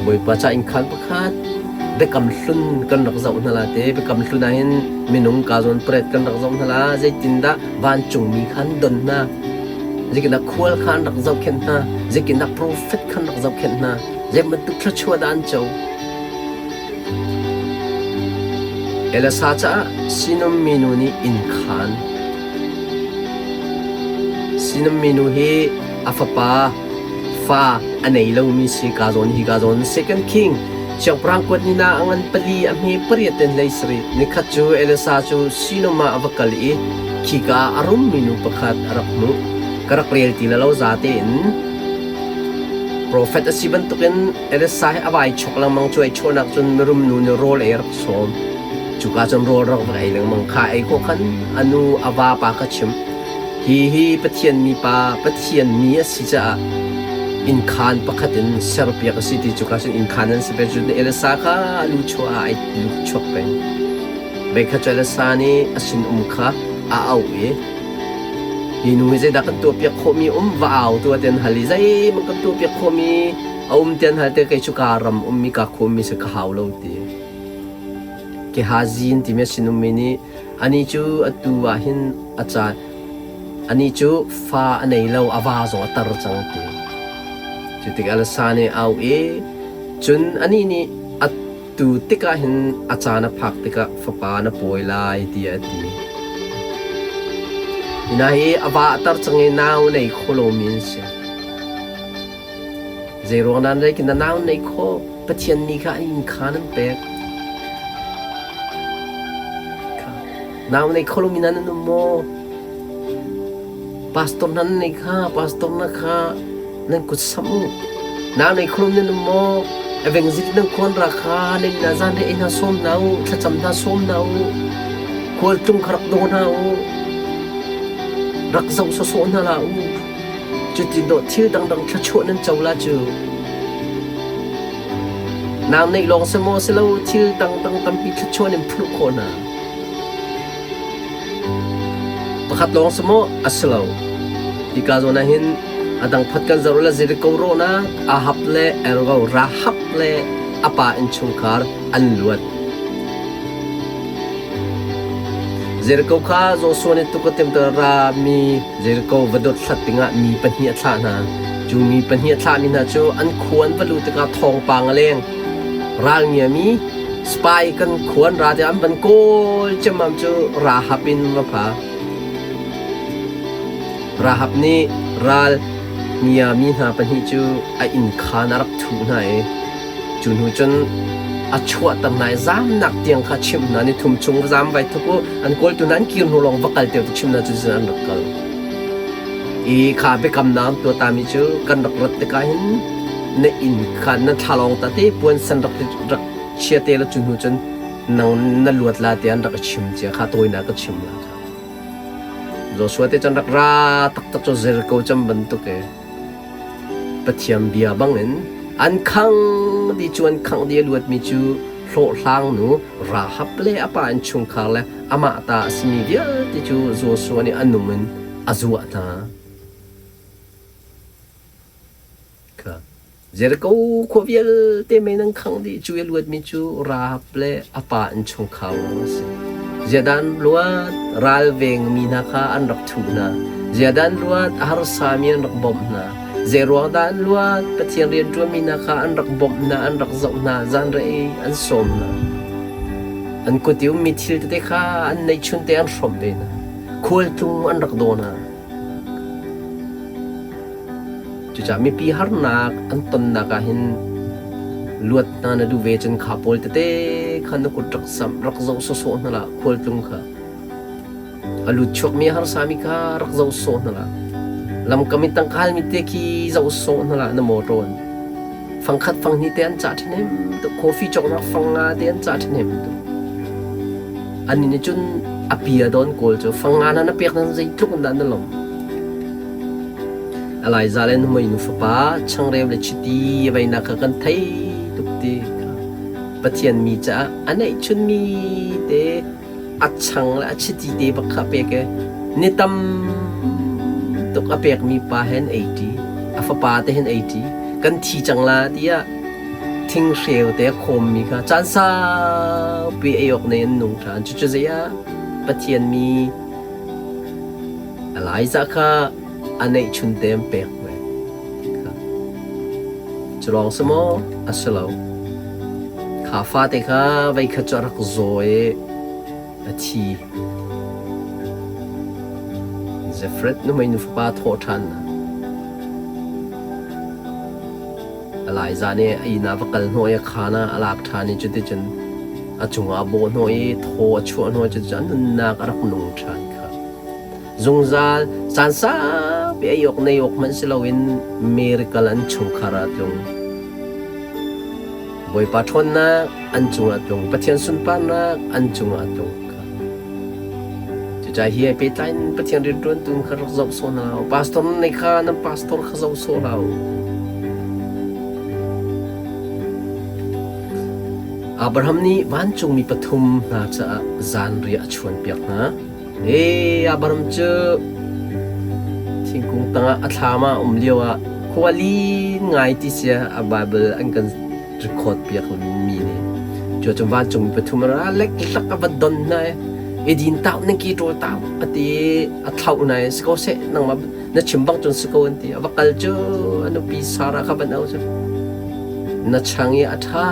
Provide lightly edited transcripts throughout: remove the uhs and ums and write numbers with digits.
Bawipa ca innkhaan pakhat biakam hlun kan rak zoh hna la te. Biakam hlun ah hin minung ka zawn pret kan rak zoh hna la. Zeitindah vancungmi kha an don hna. Zeitindah khual kha an rak zohkhenh hna. Zeitindah profet kha an rak zohkhenh hna. Zei bantuk thluachuah dah an co. Elasa caah sinum minu nih innkhaan. Sinum minu hi a fapa fa a nei lomi si ka zawn hi ka zawn Second King siangpahrang kuat ni na a ngan pali a hme pariat ten hlei sarih nikhat cu Elisa cu Sinom ah a va kal i khika ah a rummi nu pakhat a rak hmuh. Ka rak rel ti la lo za tein profet a si bantukin Elisa hi a vai chok lengmang cu ai chawhnak cun mirum nu nih rawl ei a rak sawm. Cuka cun rawl rak va ei lengmang kha ei khawh khan a nu a vapa kha chim. Hi hi Pathian mipa Pathian mi a si caah innkhaan pakhat in serpiak a si ti cuka cun innkhaan an si peng. Cun Elisa kha a lu chuah ah ai lu chuak peng. Voikhat cu Elisa nih a sinum kha a auh i hi nu hi zeidah kan tuahpiak khawhmi um va au tuah ti an hal i zeihmanh kan tuahpiak khawhmi a um ti an hal te kei cu ka ram ummi ka khua ummi si ka hau lo ti. Gehazi an timi a sinummi nih anih cu atu ah hin a caan anih cu fa a nei lo a va zong a tar cang ti. Cu tikah Elsa nih a auh i cun anih nih atu tikah hin a caan a phak tikah fapa na pawi lai tiah a ti. Hi hna hi a va a tar cang i nau nei kho lomi an si. Zeiruang dah na na nau nei khawh? Pathian mi kha an inn kha nan pek. Nau nei kho lomi hna nan um maw? Pastor hna nan nei kha, pastor na kha nan kut samh u. Nau nei kho lomi nan um maw? Evangelist nan khuan ra kha nan inn ah zan he hna sawm hna u, thlacam hna sawm hna u. Khualtlung kha rak daw hna u. Rak zoh sawsawh hna hlah u. Cutin dawh thil dangdang thluachuah nan co la cu. Nang neih lawng si maw si lo thil dangdang tampi thluachuah nan phurh khawh hna. Pakhat lawng si maw? A si lo. Hika zawn ah hin a dang phat kan zoh la Jericho rawhnak Ahab le Ergo Rahab le a pa innchungkhar an luat. Jericho kha Joshua nih tuk a timh rami Jericho va dot hlat dingah mi pahnih a thlah hna. Cu mi pahnih a thlahmi hna cu an khua an va luh tikah thawngpang a leng. Ral ngiami spy kan khua an ra tiah an van kawl ciammam cu Rahab in va pha. Rahab nih ral ngiami hna pahnih cu a inn khaan a rak thuh hna i Cu hnu cun a chuahter hna i zamnak tiang kha chimh hna. Ni thum chung va zam vai thuk u, an kawltu hna an kir hnu lawng va kal te ti chimh hna cu an rak kal. I kha biakamnak an tuah tami cu kan rak rat tikah hin na inn kha na thlalawng ta te puan san rak rak chia te la cu hnu cun nang na luat la te an rak i chim cia kha tawinak ka chim la kha. Joshua te cun rak ra taktak cu Jericho cam bantuk e. Pathian bia bangin an khang dih cu an khangh dih a luatmi cu hlawhhlang nu Rahab le a pa innchungkhar le amah ta a simi vialte cu Joshua nih a num in a zuah hna. Kha Jericho khua vialte mei nan khangh dih cu i a luatmi cu Rahab le a pa innchungkhar lawng a si. Ziadan luat ralvengmi hna kha an rak thuh hna. Ziadan luat a harsami an rak bawmh hna. Zeiruang dah an luat? Pathian rianṭuanmi hna kha an rak bawmh hna, an rak zoh hna, zanrei an sawm hna. An kut i ummi thil tete kha an neihchunte an hrawmh ve hna. Khualtlung an rak daw hna. Cucaah mipi harnak an tonnak ah hin luat hna na duh ve cun kha pawl tete kha na kut rak samh, rak zoh sawsawh hna hlah khualtlung kha. A lut chuakmi a harsami kha rak zoh sawh hna hlah. Lamkam i tangka halmi te khi zoh sawh hna hlah na motor in. Fangkhat fanghnih te an cah ṭhahnem tuk. Coffee cawknak fang nga te an cah ṭhahnem tuk. Annih nih cun a pia dawn kawl cu fang nga na na pek nan zeitluk in dah na lawmh. Elijah le nuhmei fapa changreu le chiti a veinak kha kan thei tuk ti kha Pathian mi caah a neihchunmi te a chang le a chiti te bak kha a pek i ni tam tuk a pekmi pa he an ei ṭi a fapa te he an ei ṭi kan thi cang la tiah. Thinghreu te a khawmmi kha caan saupi ei awk nei an nung ṭhan. Cucu zei ah Pathian mi Elijah kha a neihchun te an pek ve. Cu lawng si maw? A si lo. Kha fate kha voikhat cu a rak zaw i a thi. Zefret nuhmei nu fapa thawh ṭhannak. Elijah nih a inn ah va kal hnawh i a khaan ah a lak ṭhan i cuticun a cungah a bawh hnawh i thaw a chuah hnawh i cuticun a nunnak a rak nung ṭhan kha. Zungzal caan saupi ei awk nei awk hmanh si loin miracle an chungkhar ah a tlung. Bawipa ṭhawnnak an cungah a tlung. Pathian sunparnak an cungah a tlung. Cucaah hi ai pehtlai in Pathian rianṭuantu kha rak zoh sawh hna u. Pastor nan kha nan pastor kha zoh sawh hlah u. Abraham nih vancungmi pathum hna caah zanriah a chuanpiak hna. Ee, Abraham cu thingkung tangah a thlam ah um lioah khua lin ngai ti sia a Bible an kan record piak mi nih cu cun vancungmi pathum ra leklak a va don hna i edin tau nan ki ṭawl tau a ti a thlauh hna i si ko seh nangmah na chim bang cun si ko an ti a va kal cu a nupi Sarah kha van au cu na chang i a ṭha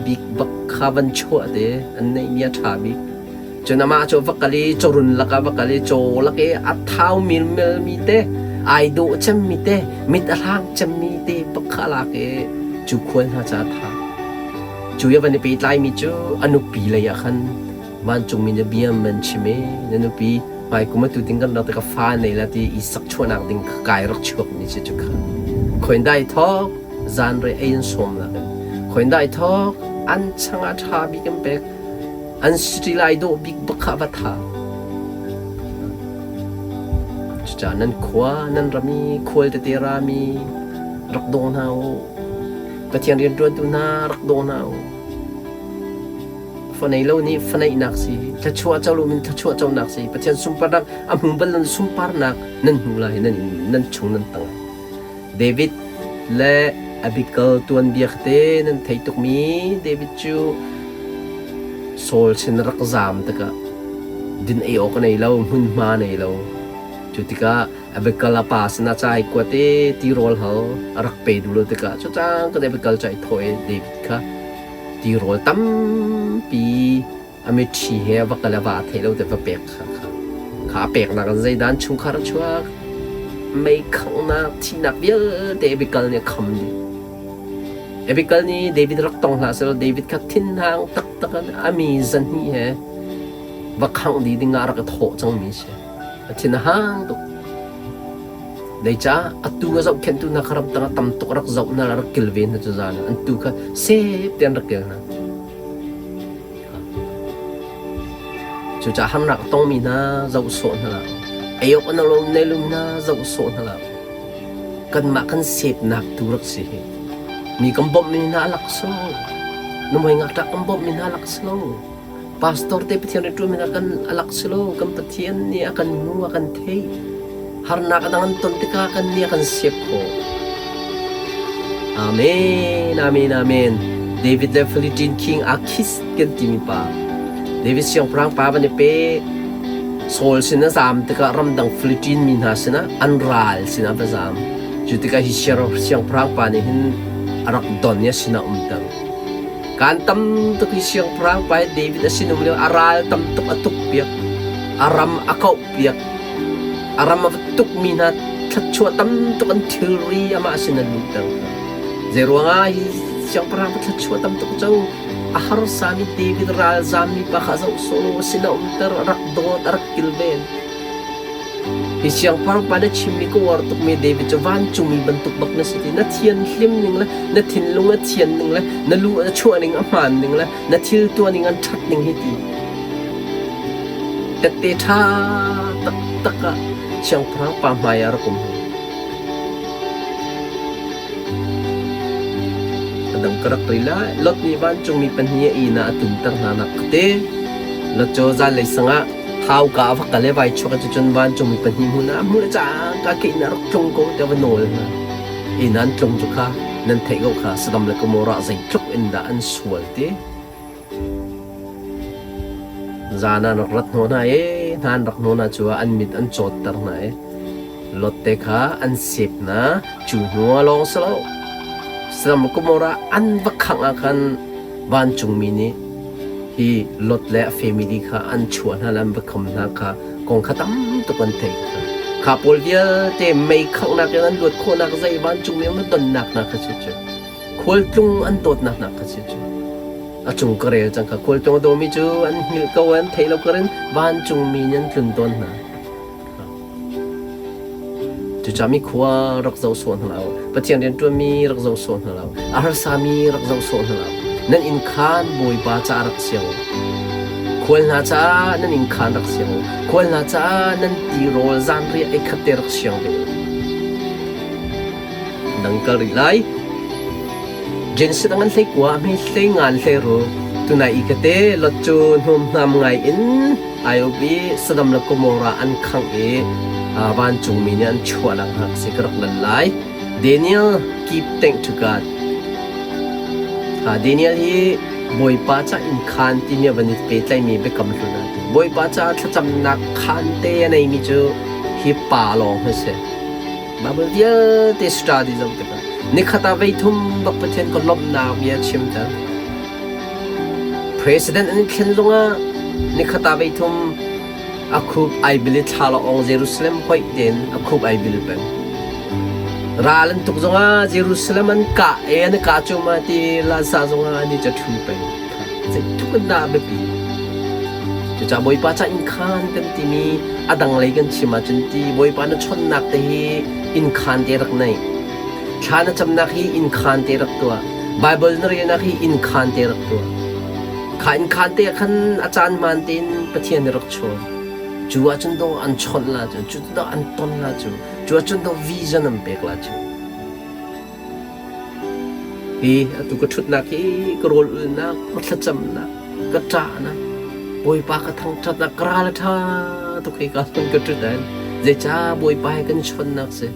bik bak kha van chuah te an neihmi a ṭha bik Cun amah cu va kal i cawrun lakah va kal i caw lak i a thau milmelmi te, ai dawh cemmi te, mit a hlang cemmi te bak kha a lak i cu khual hna ca a tha. Cu i a van i pehtlaimi cu a nupi lei ah khan vancungmi nih bia an chim i na nupi hmaikum atu ting kan rak ti ka fa nei la ti i sak chuahnak ding kai rak chuakmi si cu kha. Khoin dai thawk zanrei ei an sawm nakin khoin dai thawk an chang ah ṭha bik an pek An city lai dawh bik bak kha va tha. Cucaah nan khua, nan ram i khual tete rami rak daw hna u. Pathian rianṭuantu hna rak daw hna u. Fa nei lo nih fa neihnak si, thluachuah co lo min thluachuah conak si, Pathian sunparnak a hmu bal lo sunparnak nan hmu lai nan nan chung nan tang. David le Abigail tuanbia te nan theih tukmi David cu Saul sin rak zaam tikah din ei awk a nei lo, hmunhma a nei lo. Cu tikah Abigail a pa sinah ca ai kuat i tirawl hal a rak pe duh lo tikah cucang kan Abigail cu ai thawh i David kha tirawl tampi a mitthli he va kal a va theih lo te va pek kha kha kha a peknak in zeidan chungkhar a chuak mei khanghnak thihnak vialte Abigail nih a kham dih Abigail nih David rak tong hlah selaw David kha thinhang taktak in a mi zahnih he va khangh dih ding ah rak i thawh cangmi si a thin a hang tuk Zeicah atu a zohkhenhtu hna kha ramtang ah tam tuk rak zoh hna rak kilven hna cu zan an tu kha sep te an rak kil hna Cucaah harnak a tongmi hna zoh sawh hna hlah u. Ei awk an lawm nei lum hna zoh sawh hna hlah u. Kanmah kan sepnak tu rak si hi. Mi kan bawmhmi hna a lak si lo. Nuhmei ngakṭah kan bawmhmi hna a lak si lo. Pastor te Pathian rianṭuanmi hna kan a lak si lo. Kan Pathian nih a kan hmu, a kan theih. Harnak a dang an ton tikah kan nih a kan sep khawh. Amen, amen, amen. David le Philistine King Akhis kan timi pa. David siangpahrang pa van i pe. Saul sin a zaam tikah ramdang Philistine mi hna sinah an ral sinah va zaam. Cu tikah hi siangpahrang pa nih hin a rak don i a sinah umter. Kaan tam tuk hi siangpahrang pa hi David a sinum lio a ral tam tuk a tuk piak. A ram a kauh piak. A ram a va tukmi hna thluachuah tam tuk an thilri amah sin an luhter hna. Zeiruangah hi siangpahrang pa thluachuah tam tuk cu a harsami David ralzammi pa kha zoh sawh law a sin a umter, a rak dawt, a rak kilven. Hi siangpahrang pa na chimmi ka uar tukmi David cu vancungmi bantuk bak na si ti. Na thianhlim ning le na thinlung a thian ning le na lu a chuah ning a hmaan ning le na thil tuah ning an ṭhat ning hi ti. Tette ṭha taktak ah siangpahrang pa hmai ah rak um hi. A dang ka rak ril lai. Lot nih vancungmi pahnih a inn ah a tumter hna nak te. Lot cu zanlei sang ah hauka a va kal i vai chuak cucun vancungmi pahnih hmun ah hmu le cangka ke inn ah rak tlung ko tiah va nawl hna. Inn ah an tlung cu kha. Nan theih ko kha Sodom le Gomorrah zeitluk in dah an sual ti. Zan ah rak rat hnawh hna i hna an rak hnawh hna cu an mit an cawtter hna i Lot te kha an sep hna. Cu hnu ah lawng si lo. Sodom le Gomorrah an va khangh ah khan vancungmi nih hi Lot le a family kha an chuah hna le an va kham hna kha kong kha tam tuk an theih kha. Kha pawl vialte mei khanghnak in an luat khawhnak zei vancungmi an va donnak hna kha si cu. Khualtlung an dawtnak hna kha si cu. A cung ka rel cang kha khualtlung a dawmi cu an hngilh ko an theih lo karin vancungmi nih an tlun tawn hna. Cucaah mi khua rak zoh sawh hna lo. Pathian rianṭuanmi rak zoh sawh hna lo. A harsami rak zoh sawh hna lo. Nan inn khaan Bawipa caah rak siang u. Khual hna caah nan inn khaan rak siang u. Khual hna caah nan tirawl zanriah ei khat te rak siang ve u. Dang kal rih lai. Genesis dang an hlei kua hmei hlei ngan hlei ru. Tunai i kate lot cu hnawmhnam ngai in IOB Sodom le Gomorrah an khangh i vancungmi nih an chuah nak hna si ka rak lan lai. Daniel keep thank to God. Daniel hi Bawipa ca inn khaan timi a van i pehtlaimi biakam hlun ah ti. Bawipa ca thlacamnak khaan te a neimi cu hi pa lawng hi si. Bible vialte study zoh tikah nikhat ah voithum bak Pathian ka lawmhnak bia chimter. President an i thlen zongah nikhat ah voithum a khup ai bil i thla la ong Jerusalem hoih tein a khup ai bil peng. Ral an tuk zongah Jerusalem an kah e an kah cu ma ti lasa zongah an i ca ṭhu peng. Zeitluk in dah a biapi. Cucaah Bawipa ca inn khaan kan timi a dang lei kan chim ahcun ti Bawipa na chawnhnak te hi inn khaan te rak nei. Thla na camnak hi inn khaan te rak tuah. Baibal na relnak hi inn khaan te rak tuah. Kha inn khaan te ah khan a caan hmaan tein Pathian nih rak chawn. Cu ahcun dawh an chawnh la cu, cu dawh an ton la cu, cu ahcun dawh vision an pek la cu. Hi atu ka ṭhutnak hi ka rawl ulnak, ka thlacamnak, ka ṭahnak, Bawipa ka thangṭhatnak, ka ral a ṭha tuk hi ka hmun ka ṭhut ahhin zeicah Bawipa he kan i chawnhnak si.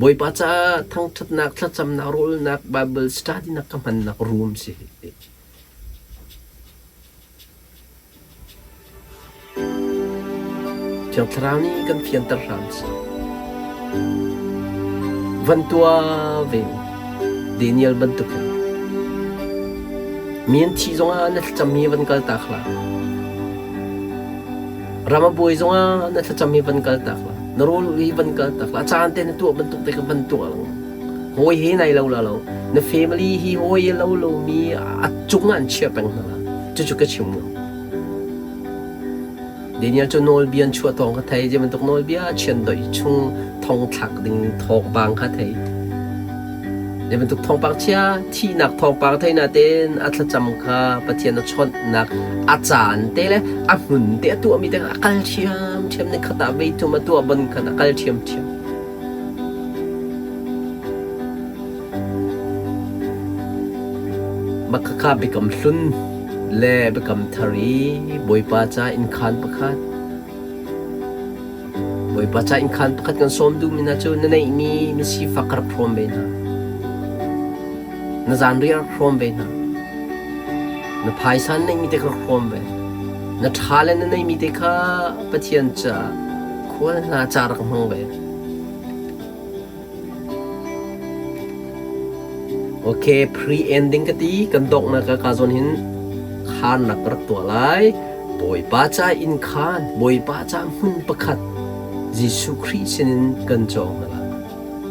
Bawipa caah thangṭhatnak, thlacamnak, rawlulnak, Bible study nak ka hmannak room si. Thiang Thlarau nih kan fianter hram seh. Van tuah ve u, Daniel bantukin. Mi an thih zongah na thlacam hi van kaltak hlah. Ram a buai zongah na thlacam hi van kaltak hlah. Na rawl hi van kaltak hlah. A caan te na tuah bantuk te kha van tuah lengmang. Hawi he nai lo la lo. Na family hi hawi lo lomi a cungah an chiah peng hna la. Cucu ka chim lo. Daniel cu nawlbia an chuah thawng kha thei, zei bantuk nawlbia chiandeih chung thong thlak ding thawngpang kha thei. Zei bantuk thawngpang chia thihnak thawngpang thei natein a thlacam kha Pathian a chawnhnak a caan te le a hmun te a tuahmi te a kal ṭhiamṭhiam ni khat ah veithum a tuah bon khan a kal ṭhiamṭhiam. Makhakha biakam hlun le biakam thar i Bawipa ca innkhaan pakhat. Bawipa ca innkhaan pakhat kan sawm duhmi hna cu na neihmi misifak ka rak hrawm ve hna. Na zanriah rak hrawm ve hna. Na phaisa na neihmi te kha rak hrawm ve. Na ṭha le na neihmi te kha Pathian caah khual hna ca rak hmang ve. Ok, pre-ending ka ti. Kan donghnak ah ka zawn hin khaarnak ka rak tuah lai. Bawipa ca inn khaan, Bawipa ca hmun pakhat Jesuh Khrih sinin kan cawng hna lai.